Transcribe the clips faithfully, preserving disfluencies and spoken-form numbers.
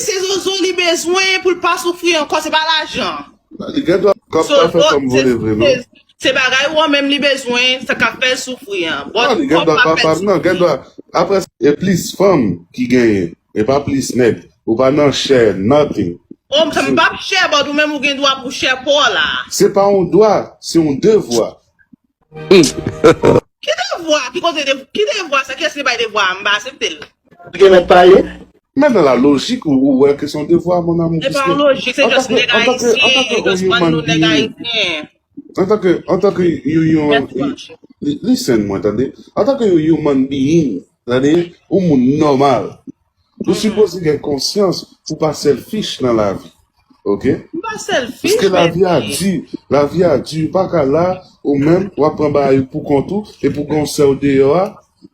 Se zozo li bezwen pou l pa soufri ankò, se pa lajan. Li gen dwa kòb pa fè fanm vole vre non. Se bagay ou an menm li bezwen, sa k ap fè l soufri an. Bon, li gen dwa pa fanm non, gen dwa. Apre e plis fanm ki genyen, e pa plis nèg. Ou pa nan chè nothing. Oh, m p ap chè, but ou menm ou gen dwa pou chè pa w la. Se pa yon dwa, se yon devwa. Ki devwa? Ki kote de, ki devwa sa? Kiyès ki bay devwa a? M pa aksepte l. Ou gen mèt pale? Men nan la lojik ou, ou wè ke se yon devwa, mon amour. Se pa yon lojik, se just nèg ayisyen, e just ban nou nèg ayisyen. Antanke, antanke yon, yon, listen mwen, tande. Antanke yon human being, tande, yon moun nòmal. Ou sipoze gen konsyans pou pa selfish nan lavi. Ok? M pa selfish, Paske lavi a di, lavi a di, ou pa ka la, ou menm, w ap pran bagay ou pou kont ou, epi w gen yon sè w deyò a,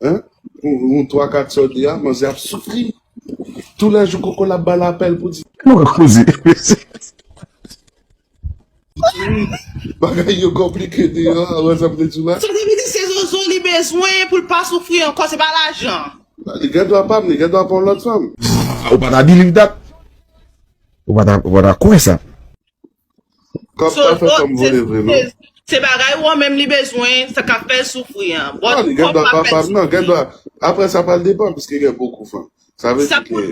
hein? Yon twa kat sè w deyò a, manzè ap soufri. Toulèjou koko l ap ba l apèl pou di. Nou ka koze. Bagay yo konplike deyò a, wè sa m te di w la. Sa te vle di se zozo li bezwen pou l pa soufri ankò, se pa lajan. Li gen dwa pa m, li gen dwa pa yon lòt fanm. Ou pa ta believe that. Ou pa ta, ou pa ta kwè sa. Kòb pa fè fanm vole vre non. Se bagay ou an menm li bezwen, sa k ap fè l soufri an. Bon, li gen dwa pa pa m non, gen dwa. Apre sa pral depann, piske gen bokou fanm. Sa vle di ke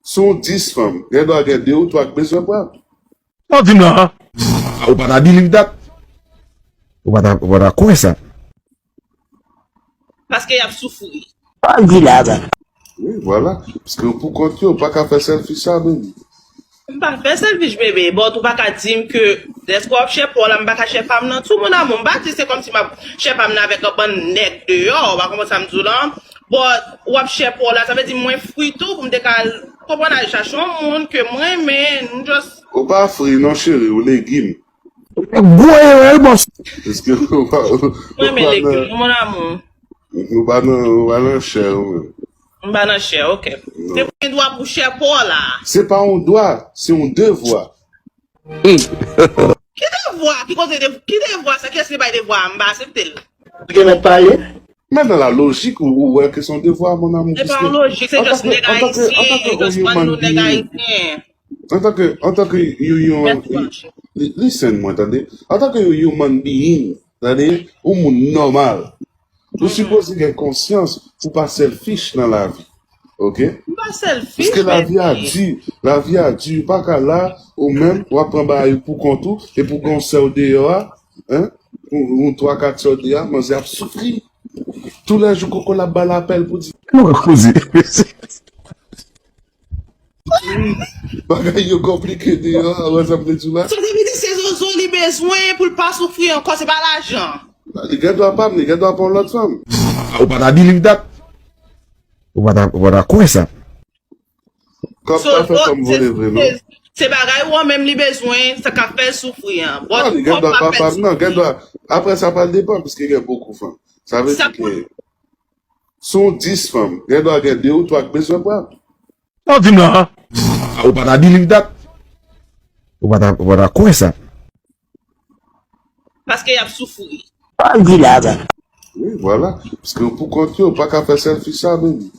sou dis fanm, gen dwa gen de ou twa k bezwen pran. Ou di m la. Ou pa ta believe that. Ou pa ta, ou pa ta kwè sa. Paske y ap soufri. Sa w di la a? Wi, vwala. Paske yo pou kont yo, ou pa ka fè selfish sa, baby. M pa fè selfish, baby. But ou pa ka di m ke dèske w ap chè pa w la, m pa ka chè pa m nan tou, mon amour. M pa di se kòmsi m ap chè pa m nan avèk yon bann nèg deyò, ou pa konprann sa m di w lan. But w ap chè pa w la, sa vle di mwen fri tou pou m te ka konprann al chache yon moun ke m renmen, nou just. Ou pa fri non, cheri, ou legim. Gwo erè l, bòs. Èske ou pa, ou pa nan, Mwen renmen legim, mon amour. Ou pa nan, ou pa nan chè ou menm. M pa nan chè, ok. Se pou gen dwa pou chè pa w la. Se pa yon dwa, se yon devwa. Ki devwa? Ki kote de, ki devwa sa? Kiyès ki bay devwa a? M pa aksepte l. Ou gen mèt pale? Men nan la lojik ou, ou wè ke se yon devwa, mon amour. Se pa yon lojik, se just nèg ayisyen, e just ban nou nèg ayisyen. Antanke, antanke yon, yon, listen mwen, tande. Antanke yon human being, tande, yon moun nòmal. Ou sipoze gen konsyans pou pa selfish nan lavi. Ok? M pa selfish, Paske lavi a di, lavi a di, ou pa ka la, ou menm, w ap pran bagay ou pou kont ou, epi w gen yon sè w deyò a, hein? Yon, yon twa kat sè w deyò a, manzè ap soufri. Toulèjou koko l ap ba l apèl pou di. Nou ka koze. Bagay yo konplike deyò a, wè sa m te di w la. Sa te vle di se zozo li bezwen pou l pa soufri ankò, se pa lajan. Li gen dwa pa m, li gen dwa pa yon lòt fanm. Ou pa ta believe that. Ou pa ta, ou pa ta kwè sa. Kòb pa fè fanm vole vre non. Se bagay ou an menm li bezwen, sa k ap fè l soufri an. Bon, li gen dwa pa pa m non, gen dwa. Apre sa pral depann, piske gen bokou fanm. Sa vle di ke sou dis fanm, gen dwa gen de ou twa k bezwen pran. Sa w di m la a? Ou pa ta believe that. Ou pa ta, ou pa ta kwè sa. Paske y ap soufri. Sa w di la a? Wi, vwala. Paske yo pou kont yo, ou pa ka fè selfish sa, baby.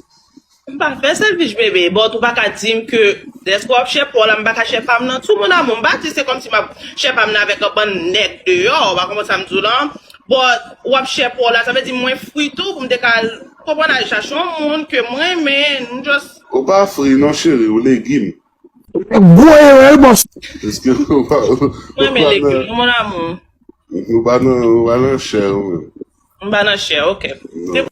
M pa fè selfish, baby. But ou pa ka di m ke dèske w ap chè pa w la, m pa ka chè pa m nan tou, mon amour. M pa di se kòmsi m ap chè pa m nan avèk yon bann nèg deyò, ou pa konprann sa m di w lan. But w ap chè pa w la, sa vle di mwen fri tou pou m te ka al konprann al chache yon moun ke m renmen, nou just. Ou pa fri non cheri, ou legim. Gwo erè l bòs. Èske ou pa, ou pa nan. Mwen renmen legim, mon amour. Ou pa nan, ou pa nan chè ou menm. M pa nan chè, ok. Se